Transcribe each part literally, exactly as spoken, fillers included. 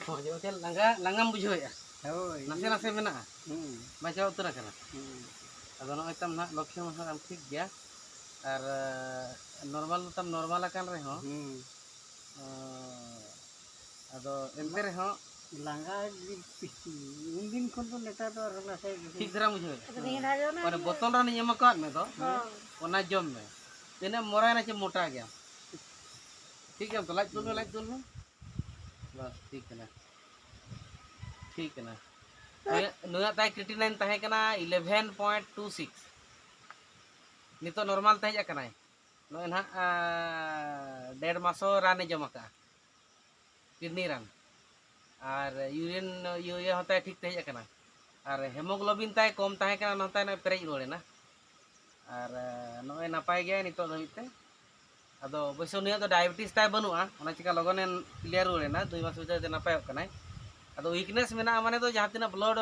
ᱦᱚᱸ, ᱡᱮ ᱪᱮᱫ ᱞᱟᱸᱜᱟ, ᱞᱟᱸᱜᱟᱢ ᱵᱩᱡᱷᱟᱹᱣᱮᱫᱼᱟ? ᱦᱳᱭ᱾ ᱱᱟᱥᱮ ᱱᱟᱥᱮ ᱢᱮᱱᱟᱜᱼᱟ? ᱦᱩᱸ᱾ ᱵᱟᱝ ᱪᱟᱵᱟ ᱩᱛᱟᱹᱨ ᱟᱠᱟᱱᱟ? ᱦᱩᱸ᱾ ᱟᱫᱚ ᱱᱚᱜᱼᱚᱭ ᱛᱟᱢ ᱱᱟᱦᱟᱜ ᱞᱚᱠᱠᱷᱤ ᱢᱟᱦᱟ ᱟᱢ ᱴᱷᱤᱠ ᱜᱮᱭᱟ᱾ ᱟᱨ, ᱱᱚᱨᱢᱟᱞ ᱫᱚ ᱛᱟᱢ ᱱᱚᱨᱢᱟᱞ ᱟᱠᱟᱱ ᱨᱮᱦᱚᱸ, ᱦᱩᱸ᱾ ᱟᱸ, ᱟᱫᱚ ᱮᱱᱛᱮ ᱨᱮᱦᱚᱸ ᱞᱟᱸᱜᱟ ᱜᱮ ᱵᱮᱥᱤ᱾ ᱩᱱᱫᱤᱱ ᱠᱷᱚᱱ ᱫᱚ ᱱᱮᱛᱟᱨ ᱫᱚ ᱟᱨᱦᱚᱸ ᱱᱟᱥᱮ ᱵᱮᱥᱤ᱾ ᱴᱷᱤᱠ ᱫᱷᱟᱨᱟᱢ ᱵᱩᱡᱷᱟᱹᱣᱮᱫᱼᱟ? ᱟᱫᱚ ᱱᱤᱭᱟᱹ ᱫᱷᱟᱣ ᱫᱚ ᱚᱱᱟ ᱢᱟᱱᱮ ᱵᱚᱛᱚᱞ ᱨᱟᱱᱤᱧ ᱮᱢ ᱟᱠᱟᱫ ᱢᱮ ᱫᱚ, ᱦᱳᱭ᱾ ᱚᱱᱟ ᱡᱚᱢ ᱢᱮ᱾ ᱛᱤᱱᱟᱹᱜ ᱮᱢ ᱢᱚᱨᱟᱭᱮᱱᱟ ᱪᱮ ᱢᱚᱴᱟ ᱜᱮᱭᱟᱢ? ᱴᱷᱤᱠ ᱜᱮᱭᱟᱢ ᱛᱚ? ᱞᱟᱡ ᱫᱩᱞ ᱢᱮ, ᱞᱟᱡ ᱫᱩᱞ ᱢᱮ᱾ ᱵᱟᱥ, ᱴᱷᱤᱠ ᱠᱟᱱᱟ᱾ ᱴᱷᱤᱠ ᱠᱟᱱᱟ᱾ ᱱᱩᱭᱟᱜ, ᱱᱩᱭᱟᱜ ᱛᱟᱭ creatinine ᱛᱟᱦᱮᱸ ᱠᱟᱱᱟ eleven point two six᱾ ᱱᱤᱛᱚᱜ ᱱᱚᱨᱢᱟᱞ ᱛᱮ ᱦᱮᱡ ᱟᱠᱟᱱᱟᱭ᱾ ᱱᱚᱜᱼᱚᱭ ᱱᱟᱦᱟᱜ, ᱟᱸ, ᱰᱮᱲ ᱢᱟᱥ ᱦᱚᱸ ᱨᱟᱱᱮ ᱡᱚᱢ ᱟᱠᱟᱫᱼᱟ, ᱠᱤᱰᱱᱤ ᱨᱟᱱ᱾ ᱟᱨ ᱤᱭᱩᱨᱤᱱ, ᱤᱭᱩᱨᱤᱭᱟ ᱦᱚᱸ ᱛᱟᱭ ᱴᱷᱤᱠ ᱛᱮ ᱦᱮᱡ ᱟᱠᱟᱱᱟ᱾ ᱟᱨ ᱦᱮᱢᱳᱜᱞᱳᱵᱤᱱ ᱛᱟᱭ ᱠᱚᱢ ᱛᱟᱦᱮᱸ ᱠᱟᱱᱟ, ᱚᱱᱟ ᱦᱚᱸ ᱛᱟᱭ ᱱᱚᱜᱼᱚᱭ ᱯᱮᱨᱮᱡ ᱨᱩᱣᱟᱹᱲ ᱮᱱᱟ᱾ ᱟᱨ, ᱟᱸ, ᱱᱚᱜᱼᱚᱭ ᱱᱟᱯᱟᱭ ᱜᱮᱭᱟᱭ ᱱᱤᱛᱚᱜ ᱫᱷᱟᱹᱵᱤᱡ ᱛᱮ᱾ ᱟᱫᱚ ᱚᱵᱚᱥᱥᱳ ᱱᱩᱭᱟᱜ ᱫᱚ ᱰᱟᱭᱟᱵᱮᱴᱤᱥ ᱛᱟᱭ ᱵᱟᱹᱱᱩᱜᱼᱟ, ᱚᱱᱟ ᱪᱤᱠᱟ ᱞᱚᱜᱚᱱᱮ clear ᱨᱩᱣᱟᱹᱲ ᱮᱱᱟ, ᱫᱩᱭ ᱢᱟᱥ ᱵᱷᱤᱛᱤᱨ ᱛᱮ ᱱᱟᱯᱟᱭᱚᱜ ᱠᱟᱱᱟᱭ᱾ ᱟᱫᱚ weakness ᱢᱮᱱᱟᱜᱼᱟ ᱢᱟᱱᱮ ᱫᱚ ᱡᱟᱦᱟᱸ ᱛᱤᱱᱟᱹᱜ blood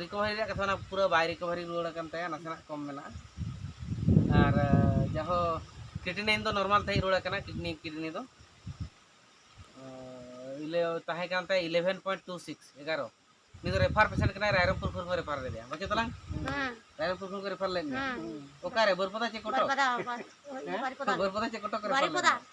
recovery ᱨᱮᱭᱟᱜ ᱠᱟᱛᱷᱟ, ᱚᱱᱟ ᱯᱩᱨᱟᱹ ᱵᱟᱭ recovery ᱨᱩᱣᱟᱹᱲ ᱟᱠᱟᱱ ᱛᱟᱭᱟ, ᱱᱟᱥᱮᱱᱟᱜ ᱠᱚᱢ ᱢᱮᱱᱟᱜᱼᱟ᱾ ᱟᱨ, ᱟᱸ, ᱡᱟᱦᱳ creatinine ᱫᱚ ᱱᱚᱨᱢᱟᱞ ᱛᱮ ᱦᱮᱡ ᱨᱩᱣᱟᱹᱲ ᱟᱠᱟᱱᱟ, ᱠᱤᱰᱱᱤ, ᱠᱤᱰᱱᱤ ᱫᱚ᱾ ᱟᱸ, ᱤᱞᱟᱹ-, ᱛᱟᱦᱮᱸ ᱠᱟᱱ ᱛᱟᱭᱟ eleven point two six, ᱮᱜᱟᱨᱚ᱾ ᱩᱱᱤ ᱫᱚ ᱨᱮᱯᱷᱟᱨ ᱯᱮᱥᱮᱱᱴ ᱠᱟᱱᱟᱭ, ᱨᱟᱭᱨᱚᱝᱯᱩᱨ ᱠᱷᱚᱱ ᱠᱚ ᱨᱮᱯᱷᱟᱨ ᱞᱮᱫᱮᱭᱟ᱾ ᱵᱟᱪᱮ ᱛᱟᱞᱟᱝ? ᱦᱮᱸ᱾ ᱨᱟᱭᱨᱚᱝᱯᱩᱨ ᱠᱷᱚᱱ ᱠᱚ ᱨᱮᱯᱷᱟᱨ ᱞᱮᱫ ᱢᱮᱭᱟ? ᱦᱮᱸ᱾ ᱚᱠᱟᱨᱮ, ᱵᱟᱹᱨᱯᱟᱫᱟ ᱪᱮ ᱠᱚᱴᱚᱠ? ᱵᱟᱹᱨᱯᱟᱫᱟ, ᱵᱟᱨ-, ᱦᱮᱸ? ᱵᱟᱹᱨᱯᱟᱫᱟ᱾ ᱵᱟᱹᱨᱯᱟᱫᱟ ᱪᱮ ᱠᱚᱴᱚᱠ ᱠᱚ ᱨᱮᱯᱷᱟᱨ ᱞᱮᱫ ᱵᱟᱹᱨᱯᱟᱫᱟ᱾ ᱢᱮᱭᱟ?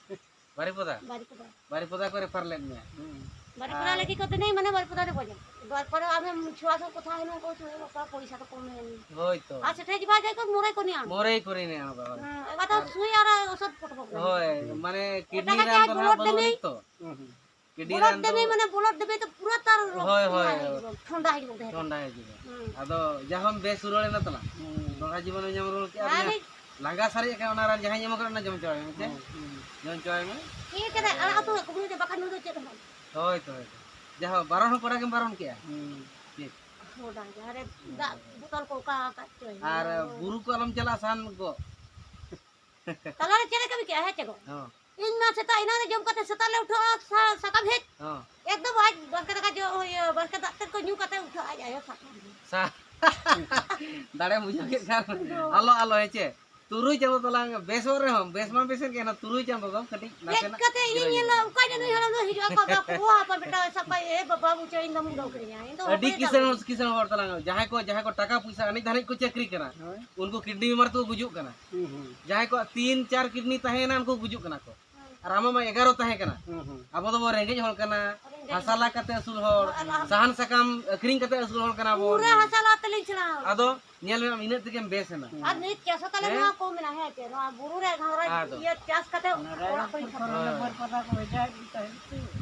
ᱵᱟᱹᱨᱯᱟᱫᱟ? ᱵᱟᱹᱨᱯᱟᱫᱟ᱾ ᱵᱟᱹᱨᱯᱟᱫᱟ ᱠᱚ ᱨᱮᱯᱷᱟᱨ ᱞᱮᱫ ᱢᱮᱭᱟ? ᱦᱩᱸ᱾ ᱵᱟᱹᱨᱯᱟᱫᱟ ᱟᱨ ᱞᱟᱹᱜᱤᱫ ᱠᱚ ᱫᱤᱱᱟᱹᱧ ᱢᱟᱱᱮ ᱵᱟᱹᱨᱯᱟᱫᱟ ᱨᱮ ᱵᱚᱡᱚ᱾ ᱵᱟᱹᱨᱯᱟᱫᱟ ᱟᱢᱮᱢ ᱪᱷᱩᱣᱟ ᱥᱚ ᱠᱚᱛᱷᱟ ᱦᱮᱱᱟᱜ ᱠᱚ ᱪᱷᱩᱣᱟ ᱠᱚ ᱯᱚᱭᱥᱟ ᱛᱟᱠᱚ ᱢᱮᱱ᱾ ᱦᱳᱭ ᱛᱚ᱾ ᱟᱨ ᱥᱮᱴᱮᱡ ᱵᱟᱡᱟᱭ ᱠᱚ ᱢᱚᱨᱮ ᱠᱚ ᱱᱤᱭᱟ᱾ ᱢᱚᱨᱮ ᱠᱚ ᱱᱤᱭᱟ ᱵᱟᱵᱟ᱾ ᱦᱮᱸ, ᱮᱵᱟᱨ ᱫᱚ ᱟᱨ ᱥᱩᱭ ᱟᱨ ᱚᱥᱚᱫ ᱯᱚᱴ ᱯᱚᱴ᱾ ᱦᱳᱭ, ᱢᱟᱱᱮ ᱚᱱᱟ ᱠᱤᱰᱱᱤ ᱠᱟᱛᱮ ᱨᱟᱱ ᱟᱨ ᱫᱚ ᱵᱚᱞᱚ ᱱᱟᱦᱟᱜ ᱵᱟᱹᱱᱩᱜ ᱫᱮᱱᱮ᱾ ᱟᱹᱱᱤᱡ ᱛᱚ᱾ ᱦᱩᱸ, ᱦᱩᱸ᱾ ᱠᱤᱰᱱᱤ ᱵᱚᱞᱚ ᱨᱟᱱ ᱫᱚ ᱫᱮᱱᱮ ᱢᱟᱱᱮ ᱵᱚᱞᱚ ᱫᱮᱵᱮ ᱛᱚ ᱯᱩᱨᱟᱹ ᱛᱟᱨ ᱦᱳᱭ, ᱦᱳᱭ, ᱤᱭᱟᱹ ᱦᱳᱭ᱾ ᱦᱤᱡᱩᱜᱼᱟ, ᱴᱷᱚᱱᱰᱟ ᱦᱤᱡᱩᱜᱼᱟ ᱫᱮᱦᱮ᱾ ᱴᱷᱚᱱᱰᱟ ᱦᱤᱡᱩᱜᱼᱟ᱾ ᱦᱩᱸ᱾ ᱟᱫᱚ ᱡᱟᱦᱟᱸᱢ ᱵᱮᱥ ᱨᱩᱣᱟᱹᱲ ᱮᱱᱟ ᱛᱟᱞᱟᱝ, ᱦᱩᱸ᱾ ᱫᱚᱦᱲᱟ ᱡᱤᱵᱚᱱ ᱮᱢ ᱧᱟᱢ ᱨᱩᱣᱟᱹᱲ ᱠᱮᱫᱼᱟ, ᱟᱨ ᱞᱟᱸᱜᱟ ᱥᱟᱨᱮᱡ ᱟᱠᱟᱱ ᱚᱱᱟ ᱨᱟᱱ ᱡᱟᱦᱟᱸᱧ ᱮᱢ ᱟᱠᱟᱫ ᱚᱱᱟ ᱡᱚᱢ ᱪᱟᱵᱟᱭ ᱢᱮ, ᱦᱮᱸ ᱪᱮ? ᱦᱩᱸ, ᱦᱩᱸ᱾ ᱡᱚᱢ ᱪᱟᱵᱟᱭ ᱢᱮ᱾ ᱤᱭᱟᱹ ᱠᱟᱛᱮ ᱟᱨ ᱟᱲᱟᱜ ᱩᱛᱩ ᱠᱚ ᱵᱟᱠᱷᱟᱱ ᱱᱩᱭ ᱫᱚ ᱪᱮᱫ ᱦᱚᱸ ᱵᱟᱝ᱾ ᱦᱳᱭ ᱛᱚ, ᱦᱳᱭ ᱛᱚ᱾ ᱡᱟᱦᱳ, ᱵᱟᱨᱚᱱ ᱦᱚᱸ ᱠᱚᱲᱟ ᱜᱮᱢ ᱵᱟᱨᱚᱱ ᱠᱮᱜᱼᱟ᱾ ᱦᱩᱸ᱾ ᱴᱷᱤᱠ᱾ ᱦᱚᱰᱟ, ᱡᱟᱦᱟᱸ ᱨᱮ ᱫᱟᱜ ᱵᱳᱛᱚᱞ ᱠᱚ ᱚᱠᱟ ᱟᱠᱟᱫ ᱪᱚᱭ᱾ ᱟᱨ ᱵᱩᱨᱩ ᱠᱚ ᱟᱞᱚᱢ ᱪᱟᱞᱟᱜᱼᱟ, ᱥᱟᱦᱟᱱ ᱜᱚᱜ᱾ ᱛᱟᱞᱟ ᱨᱮ ᱪᱮᱫ ᱞᱮ ᱠᱟᱹᱢᱤ ᱠᱮᱜᱼᱟ, ᱦᱮᱸ ᱪᱮ ᱜᱚ? ᱦᱚᱸ᱾ ᱤᱧ ᱢᱟ ᱥᱮᱛᱟᱜ ᱮᱱᱟᱝ ᱨᱮ ᱡᱚᱢ ᱠᱟᱛᱮ ᱥᱮᱛᱟᱜ ᱞᱮ ᱩᱴᱷᱟᱹᱜᱼᱟ, ᱥᱟ-, ᱥᱟᱠᱟᱢ ᱦᱮᱡ᱾ ᱦᱚᱸ᱾ ᱮᱠᱫᱚᱢ ᱟᱡ ᱵᱟᱥᱠᱮ ᱫᱟᱠᱟ ᱡᱚ-, ᱤᱭᱟᱹ, ᱵᱟᱥᱠᱮ ᱫᱟᱜ ᱛᱮᱫ ᱠᱚ ᱧᱩ ᱠᱟᱛᱮ ᱩᱴᱷᱟᱹᱜ ᱟᱡ ᱟᱭᱳ ᱥᱟᱠᱟᱢ ᱦᱮᱡ᱾ ᱥᱟ-, ᱫᱟᱲᱮᱢ ᱵᱩᱡᱷᱟᱹᱣ ᱠᱮᱫ ᱠᱷᱟᱱ, ᱟᱞᱚ, ᱟᱞᱚ, ᱦᱮᱸ ᱪᱮ? ᱛᱩᱨᱩᱭ ᱪᱟᱸᱫᱚ ᱛᱟᱞᱟᱝ ᱵᱮᱥᱚᱜ ᱨᱮᱦᱚᱸ, ᱵᱮᱥ ᱢᱟ ᱵᱮᱥᱮᱱ ᱜᱮ, ᱚᱱᱟ ᱛᱩᱨᱩᱭ ᱪᱟᱸᱫᱚ ᱫᱚ ᱠᱟᱹᱴᱤᱡ ᱦᱮᱡ ᱱᱟᱥᱮᱱᱟᱜ ᱠᱟᱛᱮ ᱤᱧᱤᱧ ᱡᱤᱨᱟᱹᱣ ᱧᱮᱞᱟ, ᱧᱚᱜ ᱚᱠᱟ ᱟᱡ ᱱᱩᱭ ᱦᱟᱲᱟᱢ ᱫᱚ ᱦᱤᱡᱩᱜ ᱟᱠᱚ, ᱵᱟᱠᱚ ᱦᱚᱦᱚ ᱟᱠᱚ, ᱵᱮᱴᱟ, ᱥᱟᱵ ᱠᱟᱜ, "ᱮ ᱵᱟᱵᱟ, ᱵᱩᱪᱷᱟᱹᱣ, ᱤᱧ ᱫᱚᱢ ᱩᱰᱟᱹᱣ ᱠᱤᱫᱤᱧᱟ, ᱤᱧ ᱫᱚ ᱟᱹᱰᱤ ᱵᱟᱹᱧ ᱠᱤᱥᱟᱹᱬ ᱦᱚᱲ, ᱠᱤᱥᱟᱹᱬ ᱦᱚᱲ ᱛᱟᱞᱟᱝ, ᱡᱟᱦᱟᱸᱭ ᱠᱚ, ᱡᱟᱦᱟᱸᱭ ᱠᱚ ᱴᱟᱠᱟ ᱯᱩᱭᱥᱟᱹ ᱟᱹᱱᱤᱡ ᱫᱷᱟᱹᱱᱤᱡ ᱠᱚ ᱪᱟᱹᱠᱨᱤ ᱠᱟᱱᱟ, ᱦᱳᱭ᱾ ᱩᱱᱠᱩ ᱠᱤᱰᱱᱤ ᱵᱤᱢᱟᱨ ᱛᱮᱠᱚ ᱜᱩᱡᱩᱜ ᱠᱟᱱᱟ᱾ ᱦᱩᱸ, ᱦᱩᱸ᱾ ᱡᱟᱦᱟᱸᱭ ᱠᱚᱣᱟᱜ ᱛᱤᱱ ᱪᱟᱨ ᱠᱤᱰᱱᱤ ᱛᱟᱦᱮᱸᱭᱮᱱᱟ, ᱩᱱᱠᱩ ᱠᱚ ᱜᱩᱡᱩᱜ ᱠᱟᱱᱟ ᱠᱚ᱾ ᱟᱨ ᱟᱢᱟᱜ ᱢᱟ ᱮᱜᱟᱨᱚ ᱛᱟᱦᱮᱸ ᱠᱟᱱᱟ᱾ ᱦᱩᱸ, ᱦᱩᱸ᱾ ᱟᱵᱚ ᱫᱚᱵᱚ ᱨᱮᱸᱜᱮᱡ ᱦᱚᱲ ᱠᱟᱱᱟ, ᱨᱮᱸᱜᱮᱡ ᱦᱟᱥᱟ ᱦᱚᱲ᱾ ᱞᱟ ᱠᱟᱛᱮ ᱟᱹᱥᱩᱞ ᱦᱚᱲ, ᱟᱨ ᱟᱢ ᱥᱟᱦᱟᱱ ᱥᱟᱠᱟᱢ ᱟᱹᱠᱷᱨᱤᱧ ᱠᱟᱛᱮ ᱟᱹᱥᱩᱞ ᱦᱚᱲ ᱠᱟᱱᱟ ᱵᱚᱱ᱾ ᱯᱩᱨᱟᱹ ᱦᱟᱥᱟ ᱞᱟ ᱛᱮᱞᱤᱧ ᱥᱮᱬᱟ ᱟᱠᱟᱫᱟ᱾ ᱟᱫᱚ ᱧᱮᱞ ᱢᱮ, ᱟᱢ ᱤᱱᱟᱹᱜ ᱛᱮᱜᱮᱢ ᱵᱮᱥ ᱮᱱᱟ᱾ ᱟᱨ ᱱᱤᱛ ᱪᱟᱥ ᱦᱚᱸ ᱛᱟᱞᱮ ᱦᱮᱸ? ᱱᱚᱣᱟ ᱠᱚ ᱢᱮᱱᱟᱜᱼᱟ, ᱦᱮᱸ ᱪᱮ? ᱱᱚᱣᱟ ᱵᱩᱨᱩ ᱨᱮ ᱜᱷᱟᱸᱜᱽᱨᱟ ᱟᱫᱚ᱾ ᱤᱭᱟᱹ ᱪᱟᱥ ᱠᱟᱛᱮ ᱚᱲᱟᱜ ᱠᱚᱧ ᱥᱟᱯᱷᱟᱭᱟ᱾ ᱦᱳᱭ᱾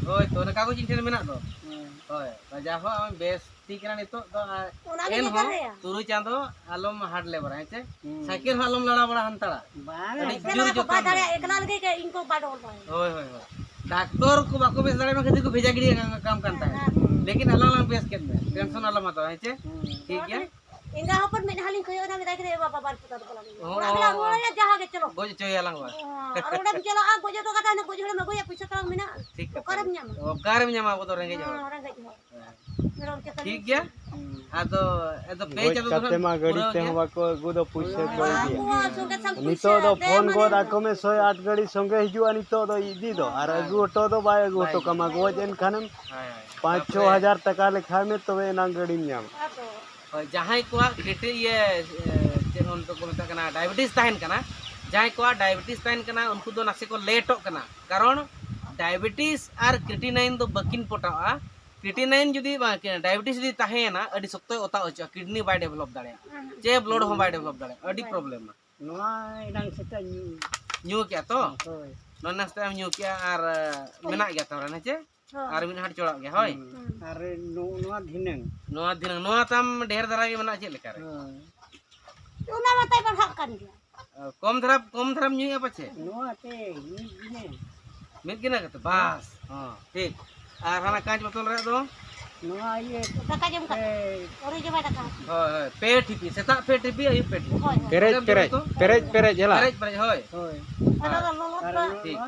ᱦᱳᱭ ᱛᱚ, ᱚᱱᱟ ᱠᱟᱜᱚᱡᱽ ᱤᱧ ᱴᱷᱮᱱ ᱢᱮᱱᱟᱜ ᱫᱚ᱾ ᱦᱮᱸ᱾ ᱦᱳᱭ, ᱡᱟ ᱦᱚᱸ ᱟᱢ ᱵᱮᱥ ᱴᱷᱤᱠ ᱠᱟᱱᱟ ᱱᱤᱛᱚᱜ ᱫᱚ, ᱟᱨ ᱚᱱᱟ ᱜᱮ ᱮᱱᱦᱚᱸ ᱵᱮᱠᱟᱨ ᱨᱮᱭᱟ᱾ ᱛᱩᱨᱩᱭ ᱪᱟᱸᱫᱚ ᱟᱞᱚᱢ ᱦᱟᱴ ᱞᱮᱵᱟᱨᱟ, ᱦᱮᱸ ᱪᱮ? ᱦᱩᱸ᱾ ᱥᱟᱭᱠᱮᱞ ᱦᱚᱸ ᱟᱞᱚᱢ ᱞᱟᱲᱟ ᱵᱟᱲᱟ ᱦᱟᱱᱛᱟᱲᱟ᱾ ᱵᱟᱝ, ᱟᱹᱰᱤ ᱮᱠᱞᱟ ᱡᱳᱨ ᱫᱚ ᱡᱚᱛᱚᱱ ᱵᱟᱭ ᱢᱮ᱾ ᱫᱟᱲᱮᱭᱟᱜᱼᱟ, ᱮᱠᱞᱟ ᱞᱟᱹᱜᱤᱫ ᱜᱮ ᱤᱧ ᱠᱚ ᱵᱟᱰᱚ ᱵᱟᱭ᱾ ᱦᱳᱭ, ᱦᱳᱭ, ᱦᱳᱭ᱾ ᱰᱟᱠᱛᱚᱨ ᱠᱚ ᱵᱟᱠᱚ ᱵᱮᱥ ᱫᱟᱲᱮᱭᱟᱜ ᱠᱷᱟᱹᱛᱤᱨ ᱠᱚ ᱵᱷᱮᱡᱟ ᱜᱤᱰᱤᱭᱟ ᱠᱟᱢ ᱠᱟᱱ ᱛᱟᱦᱮᱸᱫ᱾ ᱦᱮᱸ᱾ ᱞᱮᱠᱤᱱ ᱟᱞᱟᱝ ᱞᱟᱝ ᱵᱮᱥ ᱠᱮᱫ ᱢᱮ, ᱴᱮᱱᱥᱚᱱ ᱟᱞᱚᱢ ᱦᱟᱛᱟᱣᱟ, ᱦᱮᱸ ᱪᱮ? ᱦᱩᱸ᱾ ᱴᱷᱤᱠ ᱜᱮᱭᱟ᱾ ᱮᱸᱜᱟ ᱦᱚᱯᱚᱱ ᱢᱮᱫ ᱦᱟᱸ ᱞᱤᱧ ᱠᱚᱭᱚᱜ ᱮᱫᱟ, ᱢᱮᱛᱟᱭ ᱠᱟᱱᱟ, "ᱮ ᱵᱟᱵᱟ, ᱵᱟᱨ ᱯᱚᱛᱟ ᱫᱚ ᱵᱟᱞᱟᱝ ᱦᱩᱭᱩᱜᱼᱟ᱾ ᱚ, ᱚᱲᱟᱜ ᱚ, ᱜᱮᱞᱟᱝ ᱚ᱾ ᱨᱩᱣᱟᱹᱲᱟ, ᱡᱟᱦᱟᱸ ᱜᱮ ᱪᱚᱞᱚ᱾" ᱜᱚᱡ ᱦᱚᱪᱚᱭᱟᱞᱟᱝ ᱵᱟ᱾ ᱚ, ᱟᱨ ᱚᱸᱰᱮᱢ ᱪᱟᱞᱟᱜᱼᱟ, ᱜᱚᱡ ᱦᱚᱴᱚ ᱠᱟᱛᱮ ᱦᱟᱱᱮ ᱜᱚᱡ ᱦᱚᱲᱮᱢ ᱟᱹᱜᱩᱭᱟ, ᱯᱚᱭᱥᱟ ᱛᱟᱢ ᱢᱮᱱᱟᱜᱼᱟ? ᱴᱷᱤᱠ ᱠᱟᱛᱷᱟ᱾ ᱚᱠᱟᱨᱮᱢ ᱧᱟᱢᱟ? ᱚᱠᱟᱨᱮᱢ ᱧᱟᱢᱟ ᱟᱵᱚ ᱫᱚ ᱨᱮᱸᱜᱮᱡ ᱦᱚᱲ? ᱦᱮᱸ, ᱨᱮᱸᱜᱮᱡ ᱦᱚᱲ᱾ ᱦᱮᱸ᱾ ᱢᱮᱨᱚᱢ ᱪᱟᱹᱛᱟᱹᱱᱤ ᱴᱷᱤᱠ ᱜᱮᱭᱟ᱾ ᱦᱩᱸ᱾ ᱟᱫᱚ, ᱟᱫᱚ ᱯᱮ ᱜᱚᱡ ᱪᱟᱸᱫᱚ ᱫᱚ ᱠᱟᱛᱮ ᱱᱟᱜ ᱢᱟ ᱜᱟᱹᱰᱤ ᱯᱩᱨᱟᱹᱣ ᱛᱮᱦᱚᱸ ᱜᱮᱭᱟ᱾ ᱵᱟᱠᱚ ᱟᱹᱜᱩ ᱫᱚ, ᱯᱩᱭᱥᱟᱹ ᱠᱚ ᱵᱟᱝ, ᱤᱫᱤᱭᱟ᱾ ᱱᱚᱣᱟ ᱥᱚᱸᱜᱮ ᱥᱚᱝ ᱱᱤᱛᱚᱜ ᱯᱩᱭᱥᱟᱹ ᱫᱚ ᱫᱮ ᱯᱷᱳᱱ ᱢᱟᱱᱮ ᱜᱚᱫ ᱟᱠᱚ ᱢᱮ, ᱥᱚᱭ ᱟᱴ ᱜᱟᱹᱰᱤ ᱥᱚᱸᱜᱮ ᱦᱤᱡᱩᱜᱼᱟ, ᱱᱤᱛᱚᱜ ᱫᱚ ᱤᱫᱤ ᱫᱚ, ᱟᱨ ᱦᱮᱸ᱾ ᱟᱹᱜᱩ ᱦᱚᱴᱚ ᱫᱚ ᱵᱟᱭ ᱟᱹᱜᱩ ᱵᱟᱭ ᱦᱚᱴᱚ ᱟᱹᱜᱩ ᱠᱟᱢᱟ᱾ ᱦᱚᱴᱚ ᱜᱚᱡ ᱠᱟᱢᱟ᱾ ᱮᱱ ᱠᱷᱟᱱᱮᱢ ᱦᱮᱸ, ᱦᱮᱸ᱾ ᱯᱟᱸᱪ ᱪᱷᱚ ᱛᱟᱯᱚᱨᱮ ᱦᱟᱡᱟᱨ ᱴᱟᱠᱟ ᱞᱮᱠᱷᱟᱭ ᱢᱮ, ᱛᱚᱵᱮ ᱮᱱᱟᱝ ᱜᱟᱹᱰᱤᱢ ᱧᱟᱢᱟ᱾ ᱟᱫᱚ ᱦᱳᱭ, ᱡᱟᱦᱟᱸᱭ ᱠᱚᱣᱟᱜ ᱠᱨᱤᱴᱤ-, ᱤᱭᱟᱹ, ᱮ, ᱪᱮᱫ ᱚᱱᱛᱮ ᱠᱚ ᱢᱮᱛᱟᱜ ᱠᱟᱱᱟ, ᱰᱟᱭᱟᱵᱮᱴᱤᱥ ᱛᱟᱦᱮᱱ ᱠᱟᱱᱟ, ᱡᱟᱦᱟᱸᱭ ᱠᱚᱣᱟᱜ ᱰᱟᱭᱟᱵᱮᱴᱤᱥ ᱛᱟᱦᱮᱱ ᱠᱟᱱᱟ, ᱩᱱᱠᱩ ᱫᱚ ᱱᱟᱥᱮ ᱠᱚ ᱞᱮᱴᱚᱜ ᱠᱟᱱᱟ, ᱠᱟᱨᱚᱱ ᱰᱟᱭᱟᱵᱮᱴᱤᱥ ᱟᱨ ᱠᱨᱤᱴᱤᱱᱟᱭᱤᱱ ᱫᱚ ᱵᱟᱹᱠᱤᱱ ᱯᱚᱴᱟᱜᱼᱟ᱾ ᱠᱨᱤᱴᱤᱱᱟᱭᱤᱱ ᱡᱩᱫᱤ ᱵᱟᱝ, ᱰᱟᱭᱟᱵᱮᱴᱤᱥ ᱡᱩᱫᱤ ᱛᱟᱦᱮᱸᱭᱮᱱᱟ, ᱟᱹᱰᱤ ᱥᱚᱠᱛᱚᱭ ᱚᱛᱟ ᱚᱪᱚᱜᱼᱟ, ᱠᱤᱰᱱᱤ ᱵᱟᱭ ᱰᱮᱵᱷᱞᱚᱯ ᱫᱟᱲᱮᱭᱟᱜᱼᱟ, ᱪᱮ ᱵᱞᱚᱰ ᱦᱚᱸ ᱵᱟᱭ ᱰᱮᱵᱷᱞᱚᱯ ᱫᱟᱲᱮᱭᱟᱜᱼᱟ, ᱟᱹᱰᱤ ᱯᱨᱚᱵᱞᱮᱢᱟ᱾ ᱱᱚᱣᱟ ᱮᱱᱟᱝ ᱥᱮᱛᱟᱜ ᱧᱩ᱾ ᱧᱩ ᱠᱮᱜᱼᱟ ᱛᱚ? ᱦᱳᱭ᱾ ᱱᱚᱣᱟ ᱮᱱᱟᱝ ᱥᱮᱛᱟᱜ ᱮᱢ ᱧᱩ ᱠᱮᱜᱼᱟ ᱟᱨ, ᱮ, ᱢᱮᱱᱟᱜ ᱜᱮᱭᱟ ᱛᱚ, ᱦᱮᱸ ᱪᱮ? ᱦᱳᱭ᱾ ᱟᱨ ᱢᱤᱫ ᱦᱟᱴ ᱪᱚᱲᱟᱜ ᱜᱮᱭᱟ, ᱦᱳᱭ? ᱦᱩᱸ᱾ ᱟᱨ ᱱᱚ-, ᱱᱚᱣᱟ ᱫᱷᱤᱱᱟᱹᱝ᱾ ᱱᱚᱣᱟ ᱫᱷᱤᱱᱟᱹᱝ, ᱱᱚᱣᱟ ᱛᱟᱢ ᱰᱷᱮᱨ ᱫᱷᱟᱨᱟ ᱜᱮ ᱢᱮᱱᱟᱜᱼᱟ, ᱪᱮᱫ ᱞᱮᱠᱟ ᱨᱮ? ᱦᱳᱭ᱾ ᱚᱱᱟ ᱢᱟᱛᱟᱭ ᱵᱟᱲᱦᱟᱜ ᱠᱟᱱ ᱜᱮᱭᱟ᱾ ᱠᱚᱢ ᱫᱷᱟᱨᱟ, ᱠᱚᱢ ᱫᱷᱟᱨᱟᱢ ᱧᱩᱭᱮᱫᱼᱟ ᱯᱟᱪᱷᱮ? ᱱᱚᱣᱟ ᱛᱮ ᱢᱤᱫ ᱜᱤᱱᱟᱹ᱾ ᱢᱤᱫ ᱜᱤᱱᱟᱹ ᱠᱟᱛᱮ, ᱵᱟᱥ᱾ ᱦᱚᱸ, ᱴᱷᱤᱠ᱾ ᱟᱨ ᱦᱟᱱᱟ ᱠᱟᱸᱪ ᱵᱚᱛᱚᱞ ᱨᱮᱭᱟᱜ ᱫᱚ? ᱱᱚᱣᱟ ᱤᱭᱟᱹ᱾ ᱫᱟᱠᱟ ᱡᱚᱢ ᱠᱟᱛᱮ᱾ ᱮ᱾ ᱟᱹᱣᱨᱤ ᱡᱚᱢᱟᱭ ᱫᱟᱠᱟ᱾ ᱦᱳᱭ, ᱦᱳᱭ, ᱯᱮ ᱴᱷᱤᱯᱤ, ᱥᱮᱛᱟᱜ ᱯᱮ ᱴᱷᱤᱯᱤ, ᱟᱹᱭᱩᱵ ᱯᱮ ᱴᱷᱤᱯᱤ᱾ ᱦᱳᱭ, ᱦᱳᱭ᱾ ᱯᱮᱨᱮᱡ, ᱟᱸᱡᱚᱢ ᱯᱮᱨᱮᱡ, ᱠᱮᱫᱟ ᱛᱚ? ᱯᱮᱨᱮᱡ, ᱯᱮᱨᱮᱡ, ᱦᱮᱞᱟ᱾ ᱯᱮᱨᱮᱡ, ᱯᱮᱨᱮᱡ, ᱦᱳᱭ᱾ ᱦᱳᱭ᱾ ᱟᱨ ᱦᱳᱭ᱾ ᱱᱚᱣᱟ, ᱴᱷᱤᱠ᱾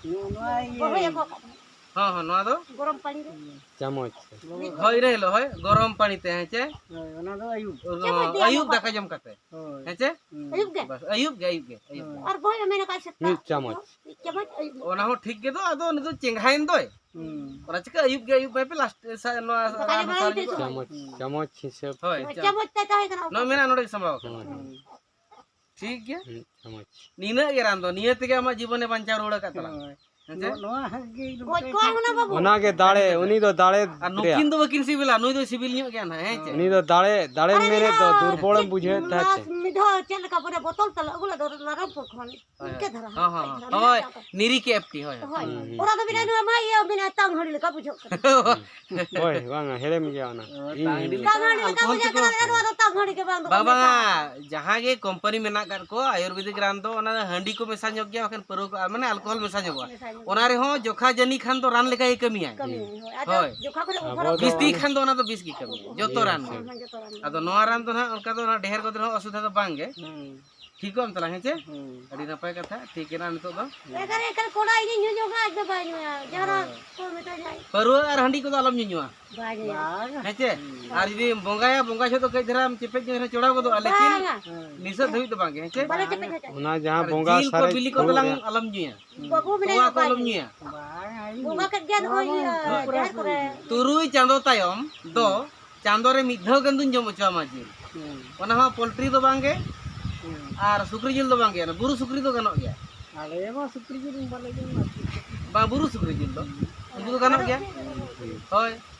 ᱱᱚᱣᱟ, ᱱᱚᱣᱟ ᱤᱭᱟᱹ᱾ ᱵᱟᱹᱦᱩᱭ ᱟᱹᱜᱩ ᱟᱠᱟᱫ ᱛᱟᱦᱮᱸᱫ᱾ ᱦᱚᱸ ᱦᱚᱸ, ᱱᱚᱣᱟ ᱫᱚ ᱜᱚᱨᱚᱢ ᱯᱟᱹᱱᱤ ᱨᱮ᱾ ᱪᱟᱢᱚᱪ ᱛᱮ᱾ ᱦᱳᱭ, ᱤᱱᱟᱹ ᱦᱤᱞᱳᱜ ᱦᱳᱭ, ᱜᱚᱨᱚᱢ ᱯᱟᱹᱱᱤ ᱛᱮ, ᱦᱮᱸ ᱪᱮ? ᱦᱳᱭ, ᱚᱱᱟ ᱫᱚ ᱟᱹᱭᱩᱵ᱾ ᱪᱟᱢᱚᱪ ᱛᱮ ᱟᱹᱭᱩᱵ ᱟᱹᱭᱩᱵ ᱫᱟᱠᱟ ᱡᱚᱢ ᱠᱟᱛᱮ᱾ ᱦᱳᱭ᱾ ᱦᱮᱸ ᱪᱮ? ᱦᱩᱸ᱾ ᱟᱹᱭᱩᱵ ᱜᱮ? ᱵᱟᱥ, ᱟᱹᱭᱩᱵ ᱜᱮ, ᱟᱹᱭᱩᱵ ᱜᱮ, ᱟᱹᱭᱩᱵ ᱜᱮ᱾ ᱦᱳᱭ᱾ ᱟᱨ ᱵᱚᱭ ᱢᱮᱱ ᱟᱠᱟᱫ ᱥᱮᱛᱟᱜ ᱢᱤᱫ ᱪᱟᱢᱚᱪ᱾ ᱢᱤᱫ ᱪᱟᱢᱚᱪ ᱟᱹᱭᱩᱵ᱾ ᱚᱱᱟ ᱦᱚᱸ ᱴᱷᱤᱠ ᱜᱮ ᱫᱚ, ᱟᱫᱚ ᱩᱱᱤ ᱫᱚ ᱪᱮᱸᱜᱷᱟᱭᱮᱱ ᱫᱚᱭ᱾ ᱦᱩᱸ᱾ ᱚᱱᱟ ᱪᱤᱠᱟᱹ ᱟᱹᱭᱩᱵ ᱜᱮ ᱟᱹᱭᱩᱵ ᱢᱮ ᱯᱮ ᱞᱟᱥᱴ ᱥᱟ-, ᱱᱚᱣᱟ ᱫᱟᱠᱟ ᱡᱚᱢ ᱥᱟᱨ ᱟᱹᱭᱩᱵ ᱧᱚᱜ ᱫᱚ᱾ ᱪᱟᱢᱚᱪ, ᱦᱩᱸ᱾ ᱪᱟᱢᱚᱪ ᱦᱤᱥᱟᱹᱵ ᱦᱳᱭ, ᱛᱮ᱾ ᱪᱟᱢᱚᱪ᱾ ᱪᱟᱢᱚᱪ ᱛᱮ ᱛᱟᱦᱮᱸ ᱠᱟᱱᱟ᱾ ᱱᱚᱣᱟ ᱢᱮᱱᱟᱜᱼᱟ, ᱱᱚᱰᱮ ᱜᱮ ᱥᱟᱢᱵᱟᱣ ᱠᱟᱱᱟ᱾ ᱦᱳᱭ᱾ ᱦᱩᱸ᱾ ᱴᱷᱤᱠ ᱜᱮᱭᱟ᱾ ᱦᱩᱸ, ᱪᱟᱢᱚᱪ᱾ ᱱᱤᱱᱟᱹᱜ ᱜᱮ ᱨᱟᱱ ᱫᱚ, ᱱᱤᱭᱟᱹ ᱛᱮᱜᱮ ᱟᱢᱟᱜ ᱡᱤᱵᱚᱱᱮ ᱵᱟᱧᱪᱟᱣ ᱨᱩᱣᱟᱹᱲ ᱟᱠᱟᱫ ᱛᱟᱞᱟᱝᱟ᱾ ᱦᱳᱭ᱾ ᱦᱮᱸ ᱪᱮ? ᱱᱚᱣᱟ, ᱱᱚᱣᱟ ᱦᱟᱸᱜ ᱜᱮ ᱜᱚᱡ ᱠᱚᱣᱟ ᱦᱩᱱᱟᱹᱝ ᱵᱟᱹᱵᱩ᱾ ᱚᱱᱟ ᱜᱮ ᱫᱟᱲᱮ, ᱩᱱᱤ ᱫᱚ ᱫᱟᱲᱮ ᱟᱨ ᱱᱩᱠᱤᱱ ᱨᱮᱭᱟᱜ᱾ ᱫᱚ ᱵᱟᱹᱠᱤᱱ ᱥᱤᱵᱤᱞᱟ, ᱱᱩᱭ ᱫᱚᱭ ᱥᱤᱵᱤᱞ ᱧᱚᱜ ᱜᱮᱭᱟ ᱱᱟᱦᱟᱜ, ᱦᱮᱸ ᱪᱮ? ᱩᱱᱤ ᱫᱚ ᱫᱟᱲᱮ, ᱫᱟᱲᱮᱢ ᱟᱨ ᱢᱮᱱᱮᱫ ᱫᱚ ᱤᱧ ᱫᱩᱨᱵᱚᱞᱮᱢ ᱫᱚ ᱵᱩᱡᱷᱟᱹᱣᱮᱫ ᱛᱟᱦᱮᱸᱫ ᱞᱟᱥ ᱪᱮ? ᱢᱤᱫ ᱫᱷᱟᱣ ᱪᱮᱫ ᱞᱮᱠᱟ ᱵᱚᱞᱮ ᱵᱚᱛᱚᱞ ᱛᱟᱞᱟ ᱟᱹᱜᱩ ᱞᱮᱫ ᱫᱚ ᱨᱟᱭᱨᱚᱝᱯᱩᱨ ᱠᱷᱚᱱ᱾ ᱦᱳᱭ, ᱤᱱᱠᱟᱹ ᱦᱳᱭ᱾ ᱫᱷᱟᱨᱟ ᱦᱚᱸ, ᱦᱟᱸᱜ, ᱦᱚᱸ, ᱠᱟᱹᱡ ᱦᱚᱸ᱾ ᱫᱷᱟᱨᱟ ᱦᱳᱭ, ᱧᱚᱜ ᱠᱟᱜ ᱠᱚ᱾ ᱱᱤᱨᱤ ᱠᱮ ᱮᱯᱴᱤ, ᱦᱳᱭ, ᱦᱳᱭ᱾ ᱦᱳᱭ᱾ ᱦᱩᱸ, ᱦᱩᱸ᱾ ᱚᱱᱟ ᱫᱚ ᱢᱮᱱᱟ ᱱᱚᱣᱟ ᱢᱟ ᱤᱭᱟᱹ ᱢᱮᱱᱟ ᱛᱟᱝ ᱦᱟᱺᱰᱤ ᱞᱮᱠᱟ ᱵᱩᱡᱷᱟᱹᱜ ᱠᱟᱱᱟ᱾ ᱦᱳᱭ, ᱵᱟᱝᱟ, ᱦᱮᱲᱮᱢ ᱜᱮᱭᱟ ᱚᱱᱟ᱾ ᱚ, ᱤᱧ ᱛᱟᱝ ᱦᱟᱺᱰᱤ ᱞᱮᱠᱟ᱾ ᱟᱞᱠᱳᱦᱚᱞ ᱵᱩᱡᱷᱟᱹᱜ ᱛᱮᱠᱚ ᱠᱟᱱᱟ, ᱱᱚᱣᱟ ᱫᱚ ᱛᱟᱝ ᱦᱟᱺᱰᱤ ᱜᱮ ᱵᱟᱝ ᱫᱚ ᱵᱟᱝ, ᱵᱟᱝᱟ, ᱢᱮᱥᱟ ᱟᱠᱟᱱᱟ᱾ ᱡᱟᱦᱟᱸ ᱜᱮ ᱠᱳᱢᱯᱟᱱᱤ ᱢᱮᱱᱟᱜ ᱟᱠᱟᱫ ᱠᱚ, ᱟᱭᱩᱨᱵᱮᱫᱤᱠ ᱨᱟᱱ ᱫᱚ ᱚᱱᱟ ᱦᱟᱺᱰᱤ ᱠᱚ ᱢᱮᱥᱟ ᱧᱚᱜ ᱜᱮᱭᱟ, ᱵᱟᱠᱷᱟᱱ ᱯᱟᱹᱨᱣᱟᱹ ᱠᱚ, ᱟᱨ ᱢᱟᱱᱮ ᱟᱞᱠᱳᱦᱚᱞ ᱢᱮᱥᱟ ᱧᱚᱜᱚᱜᱼᱟ᱾ ᱢᱮᱥᱟ ᱧᱚᱜᱚᱜᱼᱟ᱾ ᱚᱱᱟ ᱨᱮᱦᱚᱸ ᱡᱚᱠᱷᱟ ᱡᱟᱹᱱᱤ ᱠᱷᱟᱱ ᱫᱚ ᱨᱟᱱ ᱞᱮᱠᱟ ᱜᱮ ᱠᱟᱹᱢᱤᱭᱟᱭ᱾ ᱠᱟᱹᱢᱤᱭᱟᱭ, ᱦᱳᱭ᱾ ᱟᱫᱚ ᱦᱳᱭ᱾ ᱡᱚᱠᱷᱟ ᱠᱚᱨᱮ ᱟᱵᱚ ᱚᱵᱷᱟᱨ ᱫᱚ ᱵᱤᱥ ᱛᱤ ᱠᱷᱟᱱ ᱫᱚ ᱚᱱᱟ ᱫᱚ ᱵᱤᱥ ᱜᱮ ᱠᱟᱹᱢᱤᱭᱟ, ᱡᱚᱛᱚ ᱨᱟᱱ ᱜᱮ᱾ ᱦᱮᱸ, ᱡᱚᱛᱚ ᱨᱟᱱ ᱜᱮ᱾ ᱟᱫᱚ ᱱᱚᱣᱟ ᱨᱟᱱ ᱫᱚ ᱱᱟᱦᱟᱜ ᱚᱱᱠᱟ ᱫᱚ ᱚᱱᱟ ᱰᱷᱮᱨ ᱠᱚᱫᱚ ᱱᱟᱦᱟᱜ ᱚᱥᱩᱵᱤᱫᱷᱟ ᱫᱚ ᱵᱟᱝ ᱜᱮ᱾ ᱦᱩᱸ᱾ ᱴᱷᱤᱠᱚᱜ ᱟᱢ ᱛᱟᱞᱟᱝ, ᱦᱮᱸ ᱪᱮ? ᱦᱩᱸ᱾ ᱟᱹᱰᱤ ᱱᱟᱯᱟᱭ ᱠᱟᱛᱷᱟ, ᱴᱷᱤᱠ ᱮᱱᱟ ᱱᱤᱛᱚᱜ ᱫᱚ᱾ ᱮᱠᱟᱞ, ᱮᱠᱟᱞ ᱠᱚᱲᱟ ᱤᱧᱤᱧ ᱧᱩ ᱧᱚᱜᱟ, ᱟᱡ ᱫᱚ ᱵᱟᱭ ᱧᱩᱭᱟ᱾ ᱡᱟᱦᱟᱱᱟᱜ ᱦᱳᱭ᱾ ᱠᱚ ᱢᱮᱛᱟᱧᱟ᱾ ᱯᱟᱹᱨᱣᱟᱹ ᱟᱨ ᱦᱟᱺᱰᱤ ᱠᱚᱫᱚ ᱟᱞᱚᱢ ᱧᱩᱧᱩᱣᱟ᱾ ᱵᱟᱭ ᱧᱩᱭᱟ᱾ ᱵᱟᱝ᱾ ᱦᱮᱸ ᱪᱮ? ᱦᱩᱸ᱾ ᱟᱨ ᱡᱩᱫᱤᱢ ᱵᱚᱸᱜᱟᱭᱟ, ᱵᱚᱸᱜᱟ ᱡᱚᱦᱚᱜ ᱫᱚ ᱠᱟᱹᱡ ᱫᱷᱟᱨᱟᱢ ᱪᱮᱯᱮᱡ ᱧᱚᱜ ᱨᱮᱦᱚᱸ ᱪᱚᱲᱟᱣ ᱜᱚᱫᱚᱜᱼᱟ, ᱞᱮᱠᱤᱱ ᱵᱟᱝᱟ᱾ ᱦᱩᱸ᱾ ᱱᱤᱥᱟᱹᱜ ᱫᱷᱟᱹᱵᱤᱡ ᱫᱚ ᱵᱟᱝ ᱜᱮ, ᱦᱮᱸ ᱪᱮ? ᱵᱟᱞᱮ ᱪᱮᱯᱮᱡ ᱦᱚᱪᱚᱜᱼᱟ᱾ ᱚᱱᱟ ᱡᱟᱦᱟᱸ ᱟᱨ ᱵᱚᱸᱜᱟ ᱡᱤᱞ ᱠᱚ ᱥᱟᱨᱮᱡ ᱵᱤᱞᱤ ᱠᱚᱫᱚ ᱯᱷᱩᱲᱩᱜ ᱞᱟᱝ ᱨᱮᱭᱟᱜ᱾ ᱟᱞᱚᱢ ᱧᱩᱭᱟ᱾ ᱵᱟᱹᱵᱩ ᱢᱮᱱᱟᱭᱟ ᱛᱚᱣᱟ ᱠᱚ ᱵᱟᱭ ᱟᱞᱚᱢ ᱧᱩᱭᱟ᱾ ᱧᱩᱭᱟ᱾ ᱵᱟᱝ, ᱟᱭ ᱵᱚᱸᱜᱟ ᱠᱮᱫ ᱜᱮᱭᱟ ᱱᱚᱜᱼᱚᱭ ᱱᱚᱣᱟ ᱤᱭᱟᱹ ᱦᱳᱭ᱾ ᱡᱟᱦᱮᱨ ᱠᱚᱨᱮ᱾ ᱛᱩᱨᱩᱭ ᱪᱟᱸᱫᱚ ᱛᱟᱭᱚᱢ ᱫᱚ ᱦᱩᱸ᱾ ᱪᱟᱸᱫᱚ ᱨᱮ ᱢᱤᱫ ᱫᱷᱟᱣ ᱜᱟᱱ ᱫᱩᱧ ᱡᱚᱢ ᱦᱚᱪᱚᱣᱟᱢᱟ ᱡᱤᱞ᱾ ᱦᱩᱸ᱾ ᱚᱱᱟ ᱦᱚᱸ ᱯᱳᱞᱴᱨᱤ ᱫᱚ ᱵᱟᱝ ᱜᱮ, ᱦᱩᱸ᱾ ᱟᱨ ᱥᱩᱠᱨᱤ ᱡᱤᱞ ᱫᱚ ᱵᱟᱝ ᱜᱮ, ᱚᱱᱟ ᱵᱩᱨᱩ ᱥᱩᱠᱨᱤ ᱫᱚ ᱜᱟᱱᱚᱜ ᱜᱮᱭᱟ᱾ ᱟᱞᱮ ᱢᱟ ᱥᱩᱠᱨᱤ ᱡᱤᱞ ᱵᱟᱞᱮ ᱡᱚᱢᱟ᱾ ᱵᱟᱝ, ᱵᱩᱨᱩ ᱥᱩᱠᱨᱤ ᱡᱤᱞ ᱫᱚ, ᱩᱱᱠᱩ ᱫᱚ ᱜᱟᱱᱚᱜ ᱜᱮᱭᱟ᱾ ᱦᱩᱸ᱾ ᱦᱳᱭ,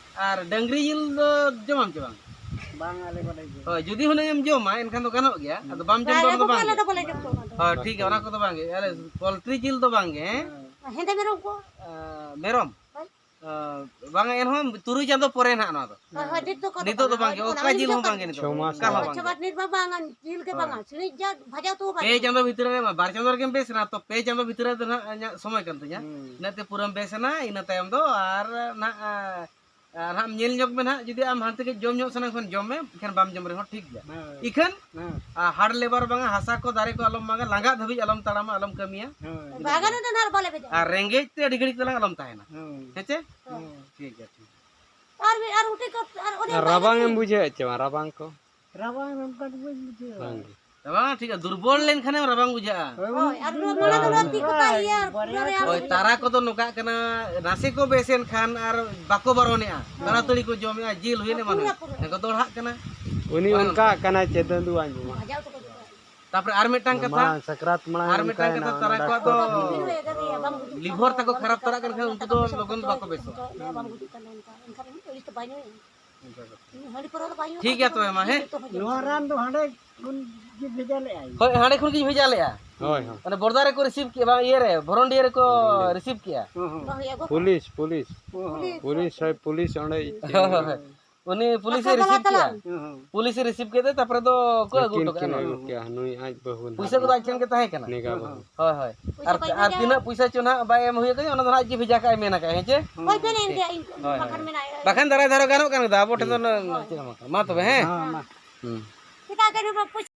ᱟᱨ ᱰᱟᱹᱝᱨᱤ ᱡᱤᱞ ᱫᱚ ᱡᱚᱢᱟᱢ ᱪᱮ ᱵᱟᱝ? ᱵᱟᱝ, ᱟᱞᱮ ᱵᱟᱞᱮ ᱡᱚᱢᱟ᱾ ᱦᱳᱭ, ᱡᱩᱫᱤ ᱦᱩᱱᱟᱹᱝ ᱮᱢ ᱡᱚᱢᱟ, ᱮᱱᱠᱷᱟᱱ ᱫᱚ ᱜᱟᱱᱚᱜ ᱜᱮᱭᱟ, ᱦᱩᱸ᱾ ᱟᱫᱚ ᱵᱟᱢ ᱡᱚᱢ ᱵᱟᱝ, ᱫᱚ ᱚᱱᱟ ᱫᱚ ᱟᱞᱮ ᱵᱟᱝ ᱫᱚ ᱜᱮ᱾ ᱵᱟᱞᱮ ᱡᱚᱢ ᱠᱚᱣᱟ ᱚᱱᱟ ᱫᱚ᱾ ᱦᱳᱭ, ᱴᱷᱤᱠ ᱜᱮᱭᱟ, ᱚᱱᱟ ᱠᱚᱫᱚ ᱵᱟᱝ ᱜᱮ, ᱟᱞᱮ ᱦᱩᱸ᱾ ᱯᱳᱞᱴᱨᱤ ᱡᱤᱞ ᱫᱚ ᱵᱟᱝ ᱜᱮ, ᱦᱮᱸ? ᱦᱮᱸᱫᱮ ᱢᱮᱨᱚᱢ ᱠᱚ? ᱟᱸ, ᱢᱮᱨᱚᱢ? ᱦᱳᱭ᱾ ᱟᱸ, ᱵᱟᱝᱟ, ᱮᱱᱦᱚᱸ ᱛᱩᱨᱩᱭ ᱪᱟᱸᱫᱚ ᱯᱚᱨᱮ ᱱᱟᱦᱟᱜ ᱱᱚᱣᱟ ᱫᱚ᱾ ᱦᱳᱭ, ᱦᱳᱭ, ᱱᱤᱛ ᱫᱚᱠᱚ ᱱᱤᱛᱚᱜ ᱫᱚ ᱵᱟᱝ ᱜᱮ, ᱚᱱᱟ ᱚᱠᱟ ᱡᱤᱞ ᱦᱚᱸ ᱵᱟᱝ ᱜᱮ ᱱᱤᱛᱚᱜ ᱪᱷᱚ ᱫᱚ᱾ ᱢᱟᱥ ᱚᱠᱟ ᱦᱚᱸ ᱵᱟᱝ ᱪᱷᱚ ᱜᱮ᱾ ᱢᱟᱥ ᱱᱤᱛ ᱢᱟ ᱵᱟᱝᱟ, ᱡᱤᱞ ᱜᱮ ᱦᱳᱭ᱾ ᱵᱟᱝᱟ, ᱥᱤᱬᱤᱡ ᱡᱟ ᱵᱷᱟᱡᱟ ᱩᱛᱩ ᱦᱚᱸ ᱵᱟᱝ ᱯᱮ ᱜᱟᱱᱚᱜᱼᱟ᱾ ᱪᱟᱸᱫᱚ ᱵᱷᱤᱛᱤᱨ ᱨᱮ, ᱵᱟᱨ ᱪᱟᱸᱫᱚ ᱨᱮᱜᱮᱢ ᱵᱮᱥ ᱮᱱᱟ, ᱛᱚ ᱯᱮ ᱪᱟᱸᱫᱚ ᱵᱷᱤᱛᱤᱨ ᱨᱮ ᱫᱚ ᱱᱟᱦᱟᱜ ᱤᱧᱟᱹᱜ ᱥᱚᱢᱚᱭ ᱠᱟᱱ ᱛᱤᱧᱟ᱾ ᱦᱩᱸ᱾ ᱤᱱᱟᱹᱜ ᱛᱮ ᱯᱩᱨᱟᱹᱢ ᱵᱮᱥ ᱮᱱᱟ, ᱤᱱᱟᱹ ᱛᱟᱭᱚᱢ ᱫᱚ ᱟᱨ ᱱᱟᱦᱟᱜ, ᱟᱸ, ᱟᱨ ᱦᱟᱸᱜ ᱧᱮᱞ ᱧᱚᱜ ᱢᱮ ᱱᱟᱦᱟᱜ, ᱡᱩᱫᱤ ᱟᱢ ᱦᱟᱱᱛᱮ ᱠᱟᱹᱡ ᱡᱚᱢ ᱧᱚᱜ ᱥᱟᱱᱟ ᱠᱷᱟᱱ ᱡᱚᱢ ᱢᱮ, ᱮᱱᱠᱷᱟᱱ ᱵᱟᱢ ᱡᱚᱢ ᱨᱮᱦᱚᱸ ᱴᱷᱤᱠ ᱜᱮᱭᱟ᱾ ᱦᱳᱭ᱾ ᱤᱠᱷᱟᱹᱱ ᱦᱮᱸ᱾ ᱟᱨ ᱦᱟᱲ ᱞᱮᱵᱟᱨ ᱵᱟᱝᱟ, ᱦᱟᱥᱟ ᱠᱚ ᱫᱟᱨᱮ ᱠᱚ ᱟᱞᱚᱢ ᱢᱟᱜᱟ, ᱞᱟᱸᱜᱟᱜ ᱫᱷᱟᱹᱵᱤᱡ ᱟᱞᱚᱢ ᱛᱟᱲᱟᱢᱟ, ᱟᱞᱚᱢ ᱠᱟᱹᱢᱤᱭᱟ᱾ ᱦᱳᱭ᱾ ᱵᱟᱜᱟᱱ ᱨᱮᱫᱚ ᱱᱟᱦᱟᱜ ᱵᱟᱞᱮ ᱵᱷᱮᱡᱟᱣᱟ᱾ ᱟᱨ ᱨᱮᱸᱜᱮᱡ ᱛᱮ ᱟᱹᱰᱤ ᱜᱷᱟᱹᱲᱤᱡ ᱛᱟᱞᱟᱝ ᱟᱞᱚᱢ ᱛᱟᱦᱮᱱᱟ᱾ ᱦᱳᱭ᱾ ᱦᱮᱸ ᱪᱮ? ᱦᱳᱭ᱾ ᱴᱷᱤᱠ ᱜᱮᱭᱟ, ᱴᱷᱤᱠ ᱜᱮᱭᱟ᱾ ᱟᱨ ᱢᱤᱫ, ᱟᱨ ᱩᱴᱤ ᱠᱚ, ᱟᱨ ᱚᱱᱮ ᱟᱨ ᱚᱱᱠᱟ ᱨᱟᱵᱟᱝ ᱜᱮ ᱮᱢ ᱵᱩᱡᱷᱟᱹᱣᱮᱫ ᱪᱮ ᱵᱟᱝ? ᱨᱟᱵᱟᱝ ᱠᱚ? ᱨᱟᱵᱟᱝ ᱚᱱᱠᱟ ᱫᱚ ᱵᱟᱹᱧ ᱵᱩᱡᱷᱟᱹᱣᱟ᱾ ᱵᱟᱝ ᱜᱮ᱾ ᱨᱟᱵᱟᱝ ᱴᱷᱤᱠ ᱜᱮᱭᱟ, ᱫᱩᱨᱵᱚᱞ ᱞᱮᱱᱠᱷᱟᱱᱮᱢ ᱨᱟᱵᱟᱝ ᱵᱩᱡᱷᱟᱹᱜᱼᱟ᱾ ᱦᱳᱭ, ᱦᱳᱭ, ᱟᱨ ᱫᱩᱨᱵᱚᱞ ᱱᱚᱣᱟ ᱢᱚᱱᱮ ᱫᱚ ᱛᱤ ᱠᱚ ᱵᱟᱭ ᱤᱭᱟᱹ, ᱵᱟᱨᱭᱟ ᱯᱩᱨᱟᱹ ᱨᱮ ᱜᱮ ᱦᱳᱭ, ᱛᱟᱨᱟ ᱠᱚᱫᱚ ᱱᱚᱝᱠᱟᱜ ᱠᱟᱱᱟ, ᱱᱟᱥᱮ ᱠᱚ ᱵᱮᱥ ᱮᱱ ᱠᱷᱟᱱ ᱟᱨ ᱵᱟᱠᱚ ᱵᱟᱨᱚᱱᱮᱜᱼᱟ, ᱦᱳᱭ᱾ ᱛᱟᱲᱟᱛᱟᱹᱲᱤ ᱠᱚ ᱡᱚᱢᱮᱜᱼᱟ, ᱡᱤᱞ ᱦᱩᱭᱮᱱ ᱮᱢᱟᱱ ᱯᱩᱨᱟᱹ, ᱦᱩᱭᱮᱱ, ᱯᱩᱨᱟᱹ᱾ ᱦᱮᱸ ᱠᱚ ᱫᱚᱦᱲᱟᱜ ᱠᱟᱱᱟ᱾ ᱩᱱᱤ ᱦᱳᱭ, ᱚᱱᱠᱟ ᱚᱱᱠᱟ᱾ ᱠᱟᱱᱟᱭ ᱪᱮ ᱫᱟᱹᱫᱩ ᱟᱡ ᱵᱟᱵᱟ᱾ ᱵᱷᱟᱡᱟ ᱩᱛᱩ ᱠᱚ ᱡᱚᱢᱟ᱾ ᱛᱟᱯᱚᱨᱮ ᱟᱨ ᱢᱤᱫᱴᱟᱝ ᱠᱟᱛᱷᱟ, ᱢᱟᱲᱟᱝ ᱥᱟᱠᱨᱟᱛ ᱢᱟᱲᱟᱝ ᱟᱨ ᱢᱤᱫᱴᱟᱝ ᱚᱱᱠᱟᱭᱮᱱᱟ, ᱠᱟᱛᱷᱟ, ᱚᱱᱟ ᱛᱟᱨᱟ ᱠᱚᱣᱟᱜ ᱫᱚ ᱰᱟᱠᱛᱚᱨ ᱠᱚ ᱞᱟᱹᱭ ᱠᱟᱫᱮᱭᱟ, ᱵᱟᱝ ᱜᱩᱡᱩᱜ ᱞᱤᱵᱷᱚᱨ ᱠᱟᱱᱟ, ᱛᱟᱠᱚ ᱵᱟᱝ ᱠᱷᱟᱨᱟᱯ ᱜᱩᱡᱩᱜ ᱛᱟᱨᱟᱜ ᱠᱟᱱᱟ, ᱠᱟᱱ ᱠᱷᱟᱱ ᱩᱱᱠᱩ ᱫᱚ ᱰᱟᱠᱛᱚᱨ ᱞᱚᱜᱚᱱ ᱠᱚ ᱵᱟᱠᱚ ᱞᱟᱹᱭ ᱵᱮᱥᱚᱜᱼᱟ᱾ ᱠᱟᱫᱮᱭᱟ, ᱵᱟᱝ ᱜᱩᱡᱩᱜ ᱠᱟᱱᱟ, ᱚᱱᱠᱟ, ᱮᱱᱠᱷᱟᱱ ᱤᱧ ᱫᱚ ᱵᱟᱹᱧ ᱴᱷᱤᱠ ᱜᱮᱭᱟ ᱛᱚᱵᱮ ᱢᱟ, ᱦᱮᱸ? ᱴᱷᱤᱠ ᱜᱮᱭᱟ ᱛᱚᱵᱮ ᱢᱟ, ᱦᱮᱸ? ᱱᱚᱣᱟ ᱨᱟᱱ ᱫᱚ ᱦᱟᱸᱰᱮ ᱠᱷᱚᱱ ᱜᱮ ᱵᱷᱮᱡᱟ ᱞᱮᱫᱼᱟᱭ᱾ ᱦᱳᱭ, ᱦᱟᱸᱰᱮ ᱠᱷᱚᱱ ᱜᱤᱧ ᱵᱷᱮᱡᱟ ᱞᱮᱫᱼᱟ᱾ ᱦᱳᱭ, ᱦᱳᱭ᱾ ᱢᱟᱱᱮ ᱵᱚᱨᱫᱟ ᱨᱮᱠᱚ ᱨᱤᱥᱤᱵᱷ ᱠᱮᱫᱼᱟ, ᱵᱟᱝ, ᱤᱭᱟᱹ ᱨᱮ, ᱵᱷᱚᱨᱚᱱᱰᱤᱭᱟᱹ ᱨᱮᱠᱚ ᱵᱷᱚᱨᱚᱱᱰᱤᱭᱟᱹ᱾ ᱨᱤᱥᱤᱵᱷ ᱠᱮᱫᱼᱟ᱾ ᱦᱚᱸ, ᱦᱚᱸ᱾ Police, police. ᱦᱚᱸ, ᱦᱚᱸ᱾ ᱯᱩᱞᱤᱥ, ᱦᱳᱭ, ᱯᱩᱞᱤᱥ ᱚᱸᱰᱮ ᱦᱳᱭ, ᱦᱳᱭ, ᱦᱳᱭ᱾ ᱩᱱᱤ ᱯᱩᱞᱤᱥ ᱮ ᱨᱤᱥᱤᱵᱷ ᱠᱮᱫᱼᱟ᱾ ᱦᱚᱸ, ᱦᱚᱸ᱾ ᱯᱩᱞᱤᱥ ᱮ ᱨᱤᱥᱤᱵᱷ ᱠᱮᱫ ᱛᱮ, ᱛᱟᱨᱯᱚᱨᱮ ᱫᱚ ᱠᱚ ᱟᱹᱜᱩ ᱦᱚᱴᱚ ᱠᱟᱜᱼᱟ ᱱᱚᱣᱟ᱾ ᱟᱹᱜᱩ ᱠᱮᱫᱼᱟ, ᱱᱩᱭ ᱟᱡ ᱵᱟᱹᱦᱩ ᱯᱩᱭᱥᱟᱹ ᱠᱚᱫᱚ ᱟᱡ ᱴᱷᱮᱱ ᱜᱮ ᱛᱟᱦᱮᱸ ᱠᱟᱱᱟ᱾ ᱱᱮᱜᱟ ᱵᱟᱹᱦᱩ᱾ ᱦᱳᱭ, ᱦᱳᱭ᱾ ᱯᱩᱭᱥᱟᱹ ᱟᱨ, ᱠᱚ ᱟᱡ ᱟᱨ ᱜᱮ ᱛᱤᱱᱟᱹᱜ ᱯᱩᱭᱥᱟᱹ ᱪᱚ ᱱᱟᱦᱟᱜ ᱵᱟᱭ ᱮᱢ ᱦᱩᱭ ᱟᱠᱟᱫᱟ, ᱚᱱᱟ ᱫᱚ ᱱᱟᱦᱟᱜ ᱟᱡ ᱜᱮ ᱵᱷᱮᱡᱟ ᱠᱟᱜᱼᱟᱭ ᱢᱮᱱ ᱟᱠᱟᱫᱼᱟᱭ, ᱦᱮᱸ ᱪᱮ? ᱦᱳᱭ, ᱦᱳᱭ᱾ ᱵᱟᱠᱷᱟᱱ ᱫᱟᱨᱟᱭ ᱫᱷᱟᱨᱮ ᱜᱟᱱᱚᱜ ᱠᱟᱱ ᱜᱮᱫᱚ, ᱟᱵᱚ ᱴᱷᱮᱱ ᱫᱚ ᱩᱱᱟᱹᱜ ᱪᱮᱫ ᱦᱚᱸ ᱵᱟᱝ ᱠᱟᱱᱟ᱾ ᱢᱟ ᱛᱚᱵᱮ, ᱦᱮᱸ? ᱦᱮᱸ, ᱢᱟ᱾ ᱦᱩᱸ᱾